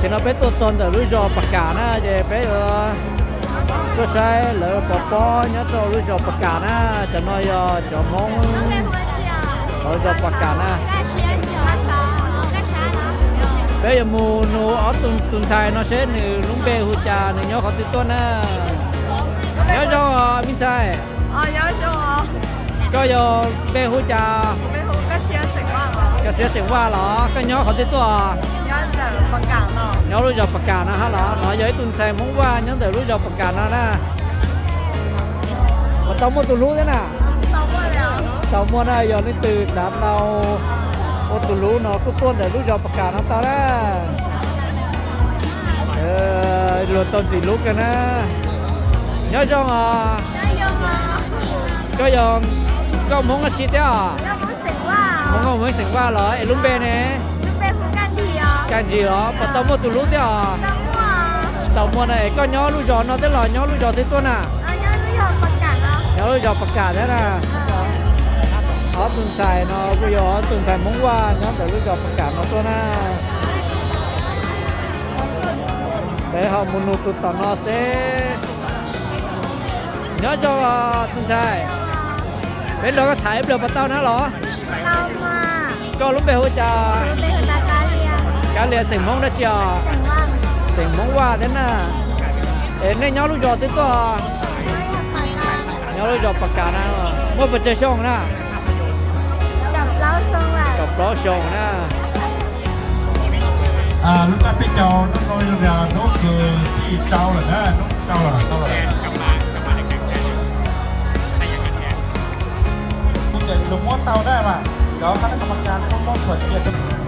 Ces no peb tuaj txog ntawm lub zos Pas Kam na, ces peb yuav tuaj saib lawv pov pob nyob rau lub zos Pas Kam na. Cov no yog cov Hmoob hauv zos Pas Kam na. Peb yuav mus nug ob tug ntxhais no seb nws lub npe hu cas, nws nyob qhov twg tuaj na. Nyob zoo os me ntxhais. Koj yog npe hu cas? Koj Xiab Xeem Vaj los? Koj nyob qhov twg tuaj? Nyob lub zos Pas Kam no hab los? No yog ib tug ntxhais Hmoob Vaj nyob ntawm lub zos Pas Kam no na. Puas tau muaj tus hlub thiab na? Tsis tau muaj na, yog leej twg xav tau ua tus hlub no kuj tuaj ntawm lub zos Pas Kam no tau na. Luag tau ntxim hlub kawg na. Nyob zoo os. Koj yog nkauj Hmoob dab tsi thiab os? Hmoob nkauj Hmoob Xeem Vaj los? Es lub npe ne? Kaj Ntsis los? Puas tau muaj tus hlub thiab os? Tsis tau muaj na. Es koj nyob lub zos no thiab los nyob lub zos twg tuaj na? Nyob lub zos Pas Kam thiab na. Ob tug ntxhais no kuj yog ob tug ntxhais Hmoob Vaj nyob ntawm lub zos Pas Kam no tuaj na. Peb ho mus nug tus tom no seb. Nyob zoo tus ntxhais, peb nrog koj tham ib pliag puas tau na los? Koj lub npe hu cas? Kav Lias, xeem Hmoob dab tsi os? Xeem Hmoob Vaj thiab na. Es nej nyob lub zos twg tuaj? Nyob lub zos Pas Kam na. Muaj pes tsawg xyoo na? Kaum plaub xyoo na. Lub tsab peb caug hnub no yog hnub kws thib rau lawm na, hnub rau lawm. Kuv cem luag muab tau na mas, cov qhab nab kam mas kas muab muab khuam cia rau.